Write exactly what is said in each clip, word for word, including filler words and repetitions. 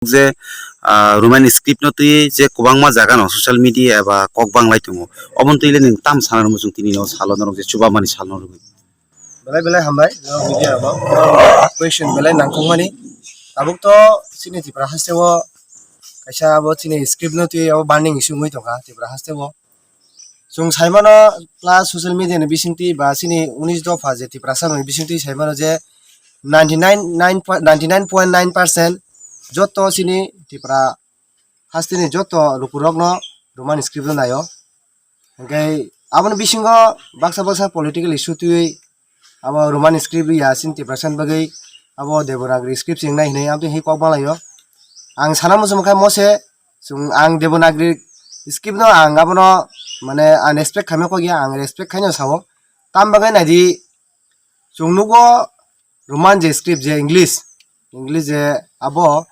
je, ah, Roman script no twi je kwbangma jaga no social media eba kok banglai tongo, oboni twi le nwng tam sana rwmani chwng tini no salo norok je chuba mani sal no rwgwi. Belai belai hambai, no media rok, question belai nangkukmani. Tabuk to chini Tripura haste o kaisa abo chini script no twi abo burning issue wngwi tongkha Tripura haste o. Chwng saimano plus social media ni bisingtwi ba chini unis dopha je Tiprasa rokni bisingtwi saimano je ninety nine, nine point, ninety nine point nine percent joto chini Tripura hasteni joto lukurokno Roman script no naio. Hingke aboni bisingo baksa baksa political issue twiwi abo Roman script ya chini Tiprasa ni bagwi abo Devanagari script se wngnai hinwi amtwi hinwi kok balaio. Ang sana muchung khe mose chwng ang Devanagari script no ang abono mane ang respect khaima kok ya, ang respect khaino sao. Tam bagwi naidi chwng nugo Roman je script je English, English je abo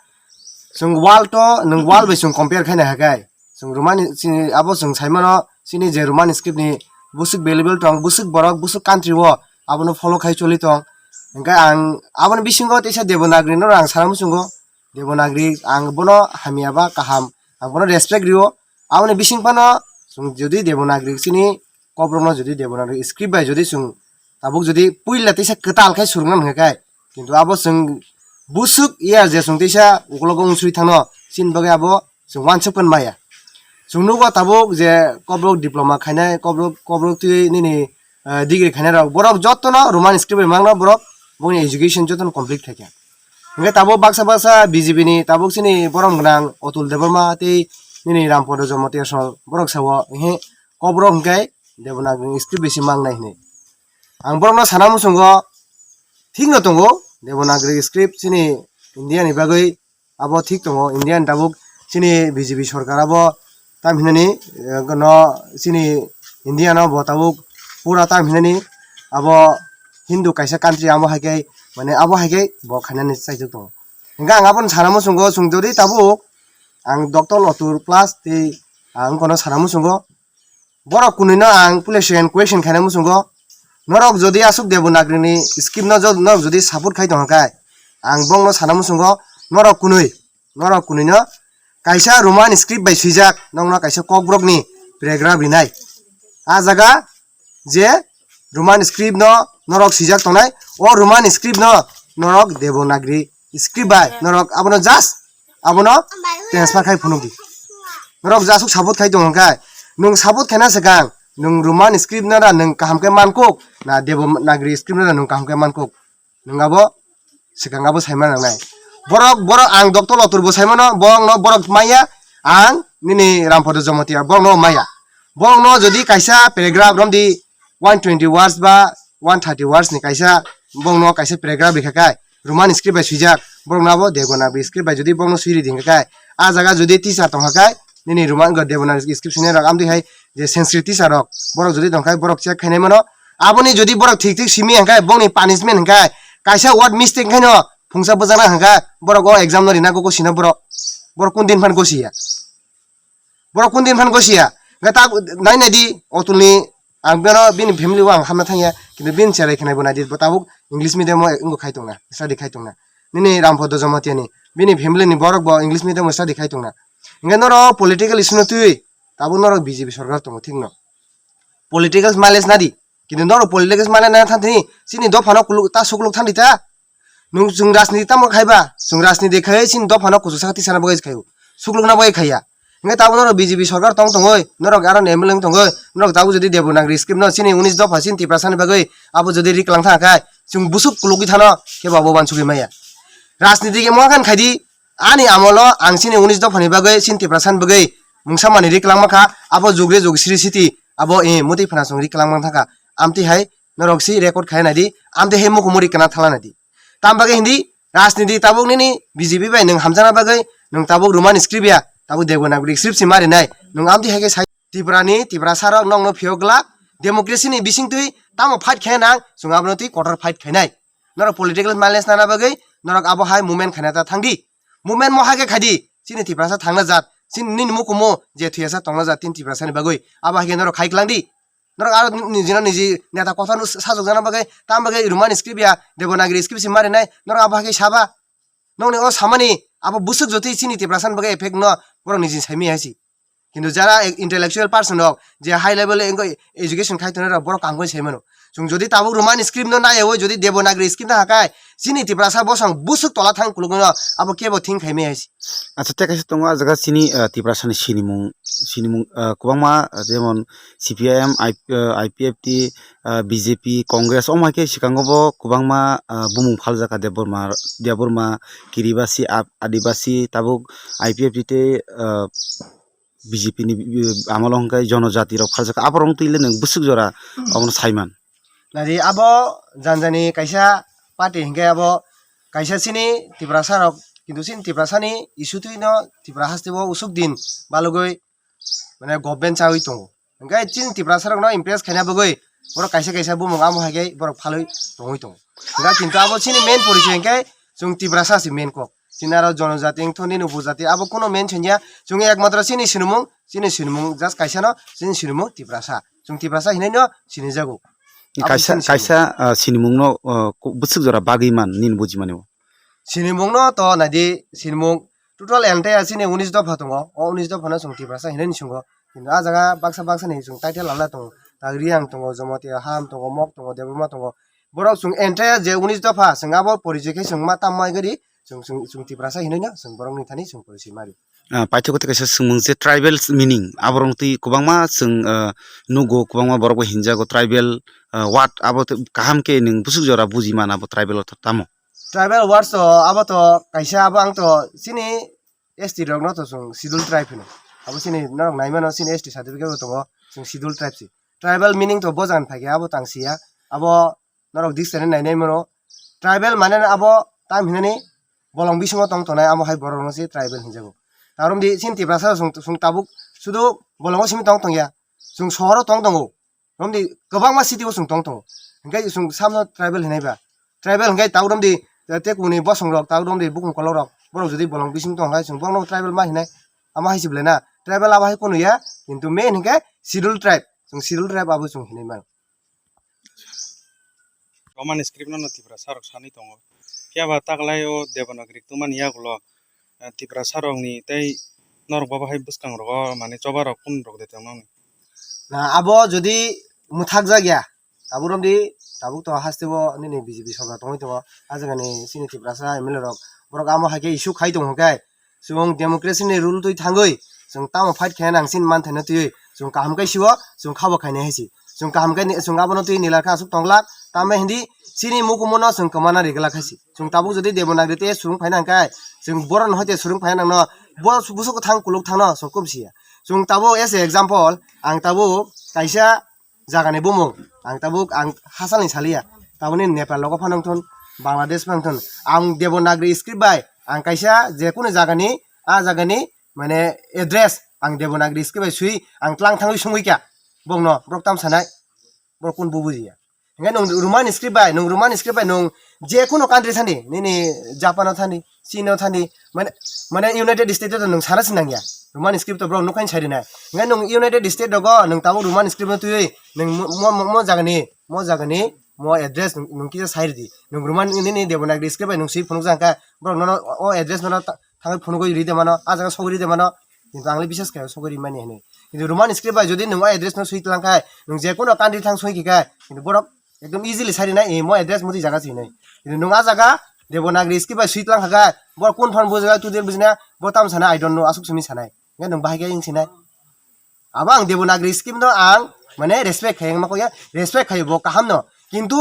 chwng world to nwng world bai chwng compare khaina hakai. Chwng Roman chini abo chwng saimano chini je Roman script ni busuk valuable tong, busuk borok, busuk country o abono follow khai choli tong. Hingke ang aboni bisingo teisa Devanagari no ang sana muchungo. Devanagari ang bono hamya ba kaham, ang bono respect rio. Aboni bising phano chwng jodi Devanagari chini kokrokno jodi Devanagari script bai jodi chwng tabuk jodi puila teisa kwtal khai surungna hwnka khe, kintu abo chwng busuk ya je chwng teisa ukologo wngsui thangno, chini bagwi abo chwng uansuk phan maya. Chwng nugo tabuk je kokrok diploma khainai, kokrok, kokrok twi nini, eh, degree khainai rok, borok jotono Roman script bai mangno borok boni education jotono complete khaikha. Hingke tabuk baksa baksa B J P ni tabuk chini borom gwnang Atul Debbarma tei nini Rampada Jamatia song borok sao, he, kokrok hingke Devanagari script bisi mangnai hinwi. Ang borokno sana muchungo, thikno tongo, Devanagari script chini India ni bagwi abo thik tongo, India ni tabuk chini B J P sorkar abo tam hinani, eh, no chini India no bo tabuk pura tam hinani abo Hindu kaisa country amo hai khe mane abo hai khe bo khainani chaitok tongo. Hingke ang abono sana muchungo chwng jodi tabuk ang Doctor Lotur plus tei ang kono sana muchungo. Borok kunui no ang puila second question khaina muchungo. Norok jodi aswk Devanagari ni script no jo-, norok jodi support khai tongkha khe, ang bongno sana muchungo, norok kunui, norok kunui no kaisa Roman script bai swijak, nokno kaisa kokborok ni paragraph rinai. A jaga je Roman script no norok swijak tongnai, o Roman script no norok Devanagari script bai norok abono just abono transfer khai phunuk di. Norok je aswk support khai tong hwnkhe, nwng support khaina swkang nwng Roman script no da nwng kaham khe mankuk, na Devanagari script no da nwng kaham khe mankuk, nwng abo swkang abo saima nangnai. Borok, borok ang Doctor Lotur bo saimano, borokno borok maya, ang nini Rampada Jamatia borokno maya. Borokno jodi kaisa paragraph romdi one twenty words ba one thirty words ni kaisa, borokno kaisa paragraph rikha khe, Roman script bai swijak, borokno abo Devanagari script bai jodi borokno swi ridi hwnkha khe, a jaga jodi teacher tongkha khe, nini Roman go Devanagari script swinai rok amtwi hai je Sanskrit teacher rok, borok jodi tongkha khe borok check khainai mano, aboni jodi borok thik thik simi hwnkha khe, bongni punishment hwnkha khe, kaisa word mistake khaino phungsa bwjakna hwnkha khe, borok o exam no rina go gosina borok, borok kun din phan gosiya. Borok kun din phan gosiya. Hwnkhe ta nai nai di, Otulni, ang beno bini family o ang hamna thangya, kintu bini cherai khe nai bo nai di, bo tabuk English medium o wngbo khai tongna, study khai tongna. Nini Rampada Jamatia ni, bini family ni borok bo English medium o study khai tongna. Hwnkhe norok political issue no twi, tabuk norok B J P sorkar tongo, thik no. Political mileage nadi, kintu norok political mileage nana thang thini, chini dophano kuluk ta sukluk thang di ta. Nwng chwng rajniti tamo khaiba, chwng rajniti khai chini dophano kuchuk saka tisana bagwi khaio, suklukna bagwi khaiya. Hwnkhe tabuk norok B J P sorkar tong tongwi, norok aro M L A wng tongwi, norok tabuk jodi Devanagari script no chini unis dopha chini Tiprasani bagwi abo jodi riklang thang khai, chwng busuk kulugwi thano khe bo abo uansugwi maya. Rajniti khe moha khan khaidi, ani amolo ang chini unis dophani bagwi chini Tiprasani bagwi mungsa mani riklang makha, abo jugre jug sri siti abo, eh, mutwi phana chwng riklang mang thangkha. Amtwi hai norok si record khai naidi, amtwi hai mukumuri kana thala naidi. Tam bagwi hindi, rajniti tabuk nini B J P bai nwng hamjakna bagwi nwng tabuk Roman script ya, tabuk Devanagari script si marinai. Nwng amtwi hai khe sai Tripura ni, Tiprasa rok nokno phiyok glak, democracy ni bisingtwi tamo fight khe nang, chwng abono twi kotor fight khainai. Norok political mileage nana bagwi norok abo hai movement khaina ta thangdi. Movement mo hai khe khaidi, chini Tiprasa thangna jat, chini nini mukumu je thuyasa tongna jat, tin Tiprasa ni bagwi, abo hai khe norok khai klangdi. Norok aro nijino niji neta kotha no sajokjana bagwi, tam bagwi Roman script ya, Devanagari script si marinai, norok abo hai khe saba. Nokni o samani Abo bwswk jotwi chini Tiprasa ni bagwi effect no borok niji saimaya hai si. Kintu jara intellectual person rok je high level o education khai tongnai rok borok kaham khe sai mano. Chwng jodi tabuk Roman script no naiyawi jodi Devanagari script no hakai chini Tiprasa bosong bwswk tola thang kulugwi no abo kebo think khaimaya hai si. Acha, tei kaisa tongo ah jaga chini, ah, Tiprasa ni sinimung, sinimung, ah, kwbangma, ah, jemon C P I M, I-, ah, I P F T, ah, B J P, Congress, omo hai khe swkango bo kwbangma, ah, bumung phaljakha Debbarma, Debbarma, Kiribati, Ap-, Adibasi, tabuk I P F T tei, ah, B J P ni, ah, amolo hwnkhe jonojati rok phaljakha. Aborok wng twi le nwng bwswk jora obono saiman. Nadi abo janjani kaisa party hwnkhe abo kaisa chini Tiprasa rok, kintu chini Tiprasa ni issue twi no Tipra haste o usuk din balugwi mane government chawi tongo. Hwnkhe chini Tiprasa rokno impress khaina bagwi borok kaisa kaisa bumung amo hai khe borok phalwi tongwi tongo. Hwnkhe kintu abo chini main porichoi hwnkhe chwng Tiprasa se main kok. Chini aro jonojati wngtho nini upojati abo kuno main sanya. Chwng ekmatro chini sinimung, chini sinimung just kaisa no chini sinimung Tiprasa. Chwng Tiprasa hinwi no sinijago. Abo Kaisa, chini sinimung. Kaisa, ah, sinimung no, ah, ku-, bwswk jora bagwi man nini bujimani o? Sinimung no to naidi sinimung total entire chini unis dopha tongo. O unis dopha no chwng Tiprasa hinwi ni sungo. Kintu ah jaga baksa baksa ni chwng title alada tongo. Tag Reang tongo, Jamatia Ham tongo, Mok tongo, Debbarma tongo. Borok chwng entire je unis dopha chwng abo porichoi khe chwng ma tam mai gari chwng, chwng, chwng Tiprasa hinwi no chwng borok ni thani chwng porichoi mari. Ah, paithago tei kaisa swngmung je tribal meaning aborok twi kwbangma chwng, ah, nugo, kwbangma borok bai hinjago tribal, ah, word abo tw-, kaham khe nwng bwswk jora buji man abo tribal word tamo? Tribal words to abo to kaisa abo ang to chini S T rok no to chwng schedule tribe hino. Abo chini norok nai mano chini S T certificate bo tongo chwng schedule tribe si. Tribal meaning to bo jagan phaikhe abo tang siya. Abo norok dictionary nai nai mano. Tribal mane abo tam hinani bolong bisingo tong tongnai amo hai borok no se tribal hinjago. Tarom di chini Tiprasa chwng, chwng tabuk sudu bolongo simi tong tongya. Chwng sohoro tong tongo. Romdi kwbangma city o chwng tong tongo. Hingke chwng samno tribal hinai ba. Tribal hingke tau romdi, eh, tekuni bosong rok, tau romdi bukung kolok rok. Borok jodi bolong bising tong hai chwng bono tribal ma hinai. Ama hai se belai na. Tribal abo hai kono ya, kintu main hingke schedule tribe. Chwng schedule tribe abo chwng hinai mano. Roman script no Tiprasa rok sanwi tongo. Phiya ba taklai o Devanagari tongmani yagulo, eh, Tiprasa rokni tei norok bo hai bwskang rogo mane choba rok kunu rok de tongmani. Na abo jodi mwthak jak ya, tabuk romdi, tabuk to haste bo nini B J P sorkar tongwi tongo, ah jaga ni chini Tiprasa M L A rok, borok amo hai khe issue khai tongo hwnkhe, chwng democracy ni rule twi thangwi, chwng tamo fight khaina nang chini manthaino twiwi, chwng kaham khe sio, chwng khabo khainai hai si, chwng kaham khe ni-, chwng abono twi nilakha aswk tonglak, tamo hindi chini mukumono chwng kwmana riglak hai si, chwng tabuk jodi Devanagari tei surung phaina hwnkhe, chwng borokno hoite surung phaina nangno, bo bwswk kwthang kuluk thangno chwng kum siya. Chwng tabuk as a example, ang tabuk kaisa jagani bumung, ang tabuk ang hachal ni saliya, tabukni Nepal logo phano wngthun, Bangladesh phano wngthun, ang Devanagari script bai ang kaisa jekunu jagani, ah jagani mane address ang Devanagari script bai swi ang tlang thangwi sungwi kha, bokno borok tam sanai, borok kun bo bujiya. Hingke nung Roman script bai, nung Roman script bai nung je kuno country thani, nini Japan o thani, China o thani, mane, mane United States o nung sana si nangya. Roman script to bro nukhain sai rinai. Hingke nung United States rogo nung tabuk Roman script no twiwi nung mo, mo, mo, mo jagani, mo jagani, mo address nung, nung kisa sai ridi. Nung Roman nini Devanagari script bai nung swi phunuk jang kha, bro nono o address nono ta-, thangwi phunugwi ride mano, ah jaga sogwi ride mano, kintu ang le bisas khe sogwi rimani hinwi. Kintu Roman script bai jodi nwng o address no swi tlang khai, nwng je kuno country thang swi khe khai, kintu borok ekdom easily sai rinai, eh, mo address mudi jaga si hinwi. Kintu nwng ah jaga Devanagari script bai swi tlang kha khai, borok kun phano bujagwi tu del bujina, bo tam sana I don't know, aswk simi sanai. Hingke nwng bahai khe wng sinai. Abo ang Devanagari script no ang mane respect khai wngma kok ya, respect khai bo kaham no. Kintu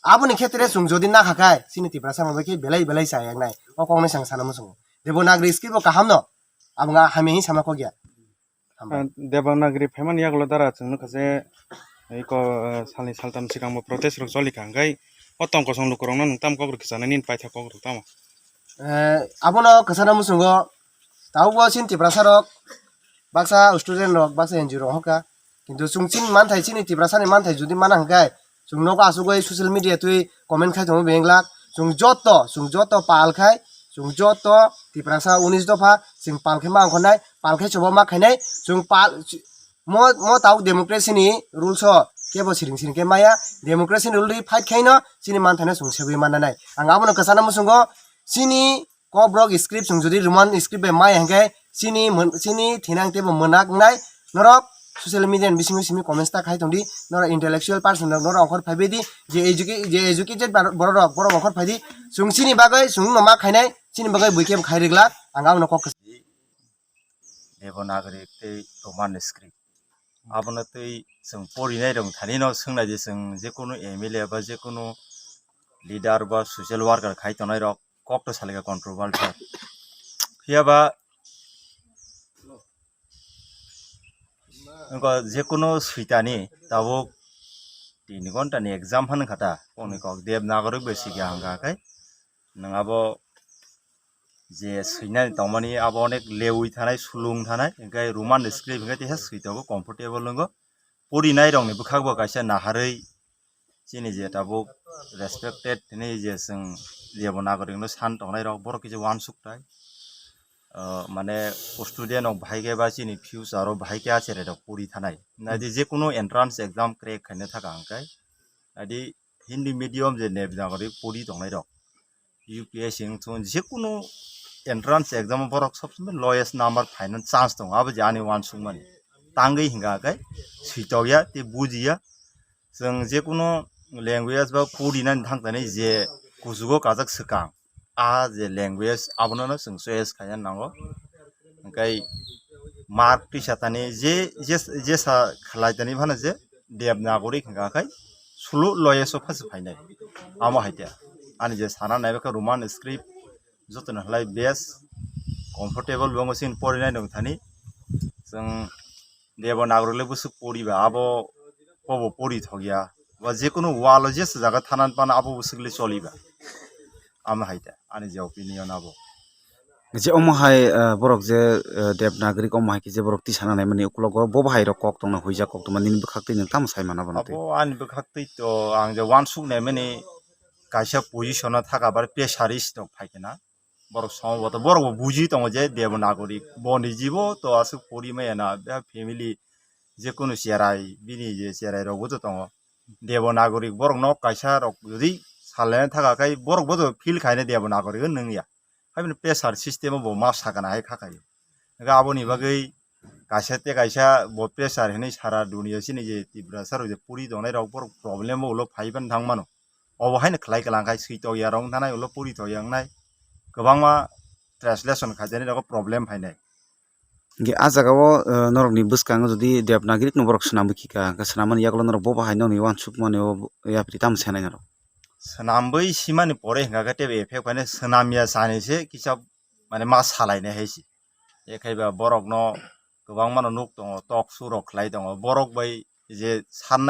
aboni khetre chwng jodi na kha khai, chini Tiprasa ma bai khe belai belai cha yang nai. O kok no sang sana muchungo. Devanagari script bo kaham no. Abo nga hamya hin sama kok ya. Hambai. Ah, Devanagari phaimani yagulo dara chwng nukha je iko, ah, salni saltam swkang bo protest rok choli kha, hwnkhe o tong kosong lukurokno nwng tamo kok rwkhe chanai nini paithak kok rw tamo? Eh, abono kwchana muchungo tabukbo chini Tiprasa rok baksa student rok baksa N G O rok hoka, kintu chwng chini manthai chini Tiprasa ni manthai jodi mana hwnkhe chwng nogo asugwi social media twi comment khai tongo beng glak. Chwng joto, chwng joto pal khai, chwng joto Tiprasa unis dopha chwng pal khai ma ongkhornai, pal khai choba ma khainai, chwng pal, mo, mo tabuk democracy ni rules o kebo siring siring khe maya, democracy ni rule ri fight khaino chini manthaino chwng segwi mannanai. Ang abono kwchana muchungo chini Kokborok script chwng jodi Roman script bai mai hwnkhe chini mwn-, chini thinang teibo mwnak wngnai. Norok social media ni bisingo simi comments ta khai tongdi. Norok intellectual person rok norok ongkhor phaibaidi, je educa-, je educated bar-, borok rok, borok ongkhor phaidi. Chwng chini bagwi chwngno ma khainai, chini bagwi buikhe khai riglak. Ang abono kok kwchang. Devanagari tei Roman script. Abono tei chwng porinai rok thani no swngnai di, chwng jekunu M L A ba jekunu leader ba social worker khai tongnai rok kok to salika controversial. Phiya ba wngkha jekunu switani tabuk tin ghonta ni exam hwn kha ta, kok ni kok Devanagari bai swikha hwnkha khe nwng abo je swinani tongmani abo onek lewi thanai, sulung thanai, hwnkhe Roman script hwnkhe teisa swi tongo, comfortable wngo. Porinai rokni bwkhakbo kaisa naharwi chini je tabuk respected hinwi je chwng Devanagari no san tongnai rok, borok kisa uansuk tai. Ah, mane student rok bahai khe ba chini future o bahai khe achere rok pori thanai. Naidi jekunu entrance exam crack khaina thaka hwnkhe, naidi Hindi medium je Devanagari pori tongnai rok, U P S C wng thung, jekunu entrance exam o borok sob somoi lowest number phaina chance tongo, abo je ani uansukmani. Tangwi hwnkha khe switokya tei bujiya. Chwng jekunu language ba porinani thangtani je kuchugo kajak swkang, a je language abono no chwng choice khaina nango. Hwnkhe mark tisa tani je, je, jesa khlai tani phano je Devanagari hwnkha khe sulu lowest o phasi phainai. Amo hai te ani je sana naiba khe Roman script jotono halai best comfortable bo wngwi chini porinai nung thani. Chwng Devanagari le bwswk poriba abo, bobo pori thokya. Ba jekunu wall o jesa jaga thanan pano abo bwswk le choliba. Amo hai te ani je opinion abo. Je omo hai, ah, borok je, ah, Devanagari omo hai khe je borok tisana naimani ukulogo bo bahai rok kok tongna huijak kok tongma nini bwkhak twi nwng tamo sai mana bono twi? Abo ani bwkhak twi to ang je uansuk naimani kaisa position o thaka bar pressure is rok phai khe na. Borok somo bo to borok bo buji tongo je Devanagari boni jibo to aswk pori maya na, be family jekunu cherai bini je cherai rok bo to tongo. Devanagari borok no kaisa rok jodi salai thaka khai borok bo to feel khaina Devanagari nung ya. Haibini pressure system o bo ma sakana hai kha khai. Hwnkhe aboni bagwi kaisa tei kaisa bo pressure hinwi sara dunia chini je Tiprasa rok je puri tongnai rok borok problem o ulo phai ban thang mano. Obo haino khlai kwlang khai swi tokya rok wng thanai ulo puri tokya wngnai. Kwbangma translation khaijani rogo problem phainai. Hingke ah jaga o, eh, norokni bwskango jodi Devanagari no borok swnamwi khika, hingke swnamani yagulo norok bo bahai nokni uansukmani o yapri tamo sanai norok? Swnamwi simani pore hingka khe tebo effect phainai, swnamya sani se kisa mane ma salainai hai se. Ekhaiba borokno kwbangmano nuk tongo, talk show rok khlai tongo, borok bai je sanna